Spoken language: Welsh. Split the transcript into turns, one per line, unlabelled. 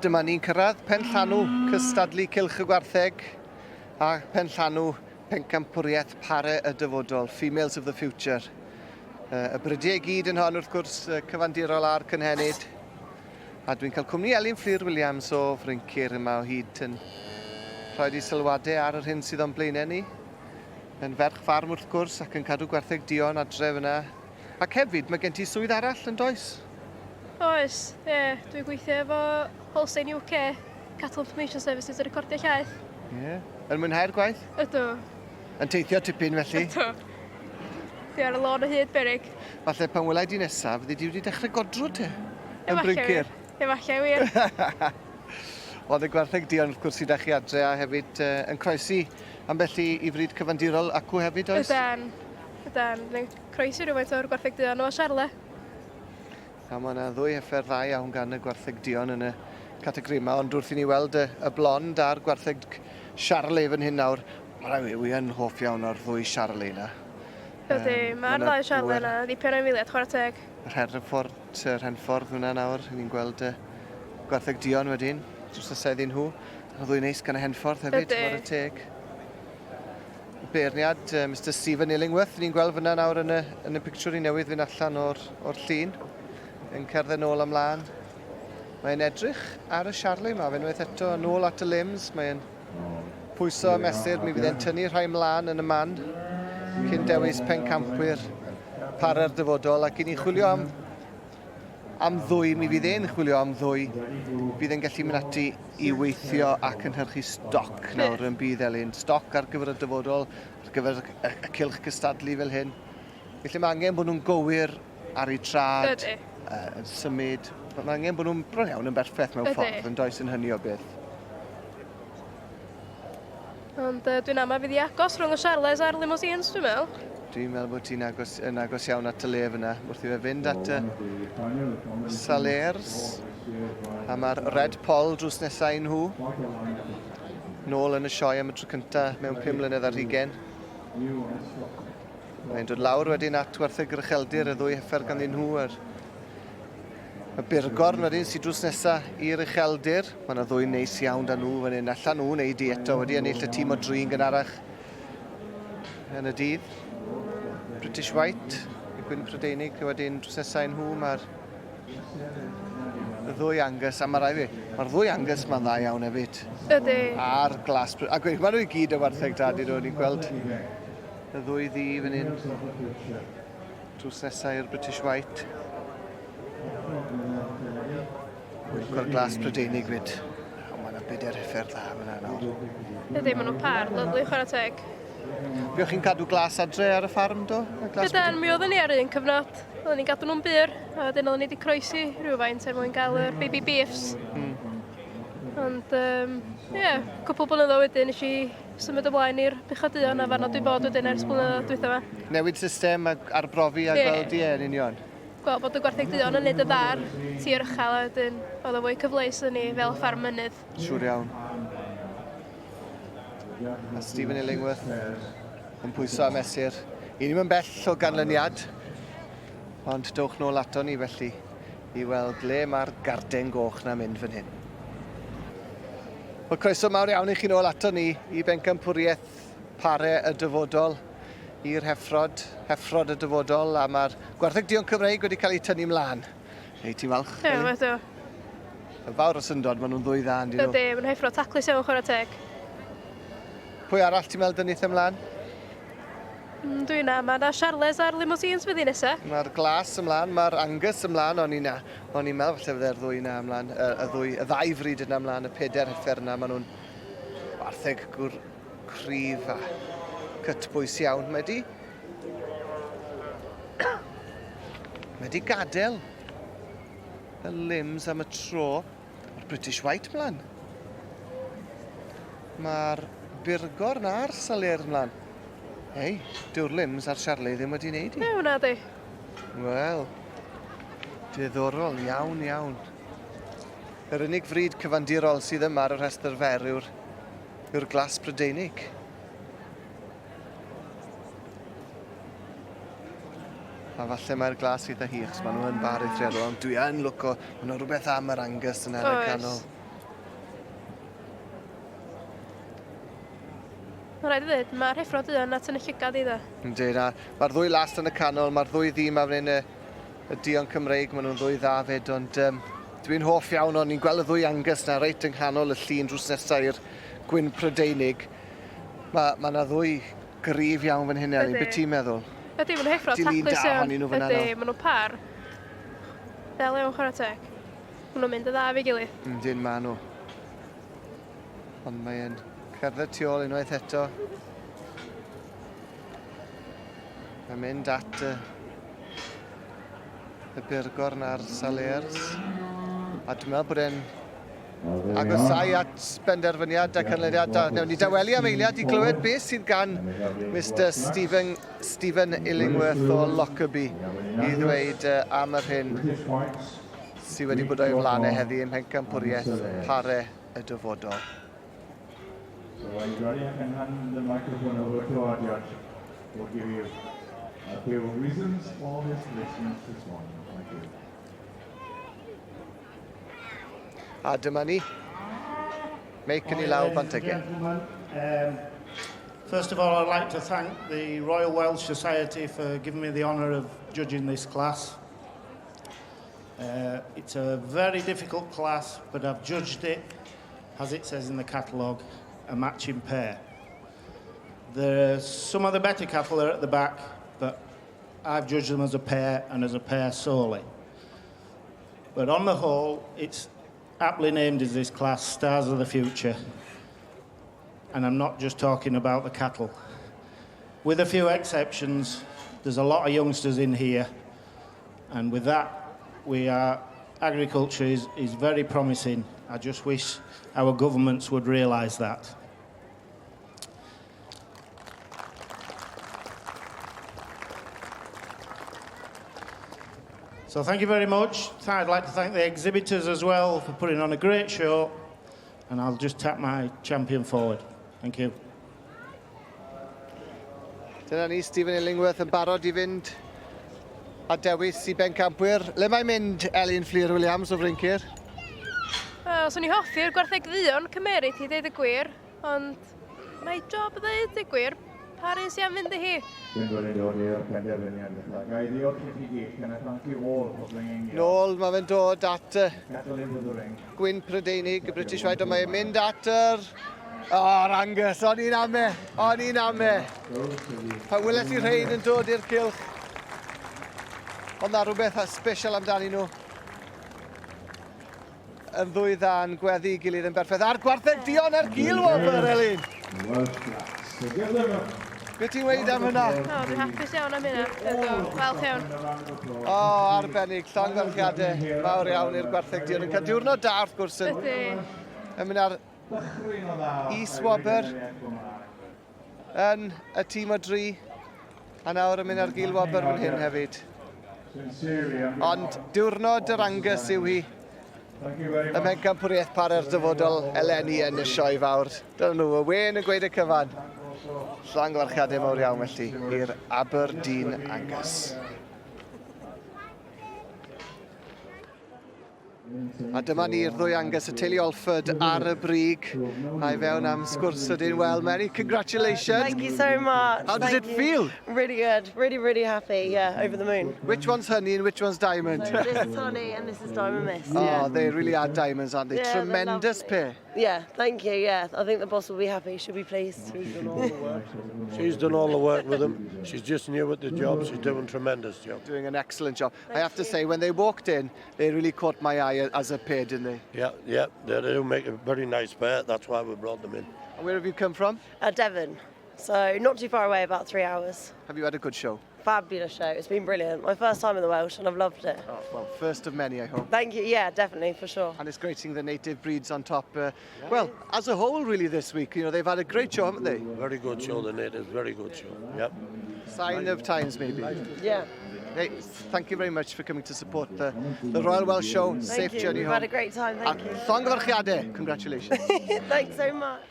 dyma ni'n cyrraedd pen llanw cystadlu Cylch y Gwartheg a pen llanw pencampwriaeth Pare y Dyfodol, Females of the Future. Y brydiau i gyd yn hon wrth gwrs, cyfandirol a'r cynhenid. A dwi'n cael cwmni Elin Fflur Williams o Fryncir yma o hyd yn rhoi ei sylwadau ar yr hyn sydd o'n blaenau ni. Yn ferch ffarm wrth gwrs ac yn cadw gwartheg duon adre fyna. Ac hefyd mae gen ti swydd arall yn does?
Oes, ie. Yeah, dwi'n gweithio efo Holstein UK, Cattle Information Services, yn recordio llaeth.
Ie. Yeah. Yn mwynhau'r gwaith?
Ydw.
Yn teithio tipyn felly?
Ydw. Dwi ar y lôn o hyd, beryg.
Falle pan welai di nesaf, fyddi di wedi dechrau godro te? Yn Bryncir.
Efallai wir.
Oedd y gwartheg duon wrth gwrs sydd â chi adre a hefyd uh, yn croesi ambell i, i fryd cyfandirol acw hefyd oes?
Ydan. Ydan. Yn croesi rhywfaint o'r gwartheg duon o Siarle.
A mae yna ddwy heffer dda iawn gan y gwartheg duon yn y categori yma, ond wrth i ni weld y, y blond a'r gwartheg Charolais fan hyn nawr, mae rhaid fi, wi yn hoff iawn o'r ddwy Charolais yna.
Ydy, mae'r ddau Charolais yna, ddipyn o ymweliad, chwarae teg.
Yr Hereford, yr Henffordd hwnna nawr, ni'n gweld y gwartheg duon wedyn, dros nesaf iddyn nhw. Y ddwy neis gan y Henffordd hefyd, chwarae teg. Beirniad, uh, Mr Stephen Illingworth, ni'n gweld fyna nawr yn y, yn y pictiwr i newydd fynd allan o'r, or llun, yn cerdded nôl ymlaen. Mae'n edrych ar y Charlie yma, fe unwaith eto, nôl at y limbs, mae'n pwyso a mesur, mi fydd e'n tynnu rhai mlaen yn y man, cyn dewis pencampwyr para'r dyfodol, ac i ni chwilio am am ddwy, mi fydd e'n chwilio am ddwy, fydd e'n gallu mynd ati i weithio a cynhyrchu stoc nawr yn bydd Elin. Stoc ar gyfer y dyfodol, ar gyfer y, y cylch cystadlu fel hyn. Felly mae angen bod nhw'n gywir ar eu trad, uh, yn symud. Mae angen bod nhw'n bron iawn yn berffaith mewn ffordd, yn does yn hynny o beth.
Ond uh, dwi'n amau fydd hi agos rhwng y Charles a'r limousines, dwi'n meddwl.
Dwi'n meddwl bod ti'n agos, yn agos iawn at y lef yna, wrth i fe fynd at y Salers. A mae'r Red Pol drws nesau i nhw. Nôl yn y sioe am y tro cyntaf mewn 5 mlynedd ar hugen. Mae'n dod lawr wedyn at Wartheg yr Ucheldir, y ddwy heffer ganddyn nhw, yr Y Burgorn wedyn sydd drws nesa i'r ucheldir. Mae yna ddwy neis iawn da nhw fan hyn. Allan nhw wneud i eto wedi ennill y tîm o drin gynharach yn y dydd. British White, y gwyn Prydeinig, wedyn drws nesa i nhw mae'r y ddwy Angus, a mae rai fi, mae'r ddwy Angus ma'n dda iawn hefyd.
Ydy.
A'r glas, a gweud, maen nhw i gyd yn wartheg da, dyn nhw, ni'n gweld y ddwy ddu fan hyn. Drws nesaf i'r British White. Gwyllgor Glas Prydeinig fyd. O, mae yna bedair heffer dda fyna nawr.
Ydy, maen nhw'n par, lyflu, chwarae teg.
Fuoch chi'n cadw glas adre ar y ffarm, do?
Ydan, mi oeddwn ni ar un cyfnod. Oeddwn ni'n gadw nhw'n bur, a wedyn oeddwn ni wedi croesi rhywfaint er mwyn gael yr baby beefs. Mm. Ond, um, ie, yeah, cwpl blynyddoedd wedyn nes i symud ymlaen i'r buchod duon a fanno dwi bod wedyn ers blynyddoedd dwytha 'ma.
Newid system a arbrofi a yeah. gweld ie yn union.
Gweld bod y gwartheg duon yn neud y dda ar tir uchel a wedyn oedd o fwy cyfleus i ni fel ffarm mynydd.
Siŵr iawn. A Stephen Illingworth yn pwyso a mesur. I ni'n bell o ganlyniad, ond dowch nôl ato ni felly i weld le mae'r garden goch na mynd fan hyn. Wel, croeso mawr iawn i chi nôl ato ni i bencampwriaeth pare y dyfodol i'r heffrod, heffrod y dyfodol, a mae'r gwartheg duon Cymreig wedi cael eu tynnu mlaen. Ei, ti'n falch?
Ie, yeah, ydw.
Yn fawr o syndod, maen nhw'n ddwy dda, yndyn nhw?
Ydy, maen nhw'n heffro taclus iawn chwarae teg.
Pwy arall ti'n meddwl dynnu ymlaen?
Mm, dwi'n na, mae yna Charles a'r limousines fydd i nesa.
Mae'r glas ymlaen, mae'r Angus ymlaen, o'n i'n o'n i'n meddwl falle fydde'r ddwy yna ymlaen, y, y ddwy, y ddau fryd yna ymlaen, y peder heffer yna, maen nhw'n wartheg gwr cryf a cytbwys iawn. Mae di... Mae di gadael y limbs am y tro. Mae'r British White mlaen. Mae'r Burgorn a'r Saler mlaen. Hei, dyw'r limbs a'r Charlie ddim wedi wneud i.
Ew, na di.
Wel, diddorol iawn, iawn. Yr unig fryd cyfandirol sydd yma ar y rhestr fer yw'r yw'r glas Prydeinig. A falle mae'r glas eitha hi, achos maen nhw yn bar eithriadol, ond dwi yn lwco, maen nhw rhywbeth am yr Angus yna yn y canol.
Mae'n rhaid i ddweud, mae'r heffro duon at yn y llygad i dde.
Yndi, na. Mae'r ddwy last yn y canol, mae'r ddwy ddu 'ma fan hyn, y, y duon Cymreig, maen nhw'n ddwy dda fyd, ond um, dwi'n hoff iawn o'n i'n gweld y ddwy Angus na reit yng nghanol y llun drws nesaf i'r gwyn Prydeinig. Mae ma 'na ddwy gryf iawn fan hyn, Elin. Beth ti'n meddwl?
Ydy, maen nhw'n heffro taclus iawn. Ydy, maen nhw'n par. Del iawn chwarae teg. Maen nhw'n mynd yn dda efo'i gilydd.
Yndyn, maen nhw. Ond mae'n cerdded tu ôl unwaith eto. Mae'n mynd at y, y Burgorn a'r Salers. A dwi'n meddwl bod e'n agosau at benderfyniad a canlyniad da. Newn ni dawelu am eiliad i glywed beth sydd gan Mr Stephen, Stephen Illingworth o Lockerbie i ddweud am yr hyn sydd wedi bod o'i flaen e heddi ym Mhencampwriaeth Pare y Dyfodol.
So are you ready? I can hand the microphone over to our judge who will give you a few reasons for his placement this morning. Thank you.
A dyma ni. Meic yn ei law bant ag e.
First of all, I'd like to thank the Royal Welsh Society for giving me the honour of judging this class. It's a very difficult class, but I've judged it, as it says in the catalogue, a matching pair. Some of the better cattle are at the back, but I've judged them as a pair and as a pair solely. But on the whole, it's aptly named as this class, Stars of the Future. And I'm not just talking about the cattle. With a few exceptions, there's a lot of youngsters in here. And with that, agriculture is very promising. I just wish our governments would realise that. So thank you very much. I'd like to thank the exhibitors as well for putting on a great show. And I'll just tap my champion forward. Thank you.
Dyna ni, Stephen Illingworth yn barod i fynd a dewis i bencampwyr. Le mae'n mynd Elin Fflur Williams o Fryncir?
Wel, swn i hoffi'r gwartheg dduon cymeryd i ddeud y gwir, ond mae job ddeud y gwir, pa un sy'n am fynd i hi?
Dwi'n dod i dod i'r penderfyniad felly. Ga i ddiolch i chi gyd. Can I thank you all for bringing your
Nôl, mae fe'n dod at y
cattle into the ring.
Gwyn Prydeinig, y British White, ond mae'n mynd at yr... O, oh, Angus, o'n i'n ame, o'n i'n ame. Pan weles i rhain yn dod i'r cylch. Ond na rhywbeth special amdani nhw. Yn ddwy dda'n gweddu i gilydd yn berffaith. A'r gwartheg duon ar gil wobr, Elin.
Welsh Blacks. So give them a
Be ti'n weud am hynna?
O, dwi'n hapus iawn am hynna. Ydw, falch iawn.
round of applause.
O, arbennig, llongyfarchiadau mawr iawn i'r gwartheg duon. Yn cael diwrnod da, wrth gwrs, yn,
Ydy.
yn mynd ar
Dychryn o dda.
Is-wobr. Yn y tîm o dri. A nawr yn mynd ar gil wobr fan hyn hefyd.
Sincerely, on
Ond diwrnod yr Angus yw hi.
Thank you very
Y
much.
Mhencampwriaeth Pare'r Dyfodol eleni yn y sioe fawr. Dyna nhw, y wên yn gweud y cyfan. Llongyfarchiadau mawr iawn felly i'r Aberdeen Angus. A dyma ni'r ddwy Angus, y teulu Olford ar y brig. A i fewn am sgwrs sydyn. Well, many congratulations.
Thank you so much.
How does
Thank
it
you.
feel?
Really good. Really, really happy. Yeah, over the moon.
Which one's Honey and which one's Diamond?
So this is Honey and this is Diamond Mist.
Oh,
Yeah.
they really are diamonds, aren't they?
Yeah, they're
Tremendous
lovely.
pair.
Yeah, thank you. Yeah, I think the boss will be happy. She'll be pleased.
She's done all the work. She's done all the work with them. She's just new at the job. She's doing a tremendous job.
Doing an excellent job. I have to say, when they walked in, they really caught my eye as a pair, didn't they?
Yeah, they do make a very nice pair. That's why we brought them in.
And where have you come from?
Devon. So not too far away, about 3 hours.
Have you had a good show?
Fabulous show. It's been brilliant. My first time in the Welsh and I've loved it.
Oh, well, first of many, I hope.
Thank you. Yeah, definitely, for sure.
And it's great seeing the native breeds on top. Well, as a whole, really, this week, they've had a great show, haven't they?
Very good show, the natives. Very good show. Yep.
Sign of times, maybe.
Yeah.
Hey, thank you very much for coming to support the Royal Welsh Show.
Thank
Safe
you.
journey
We've
home.
had a great time. Thank
A llongyfarchiadau. Congratulations.
you. Thanks so much.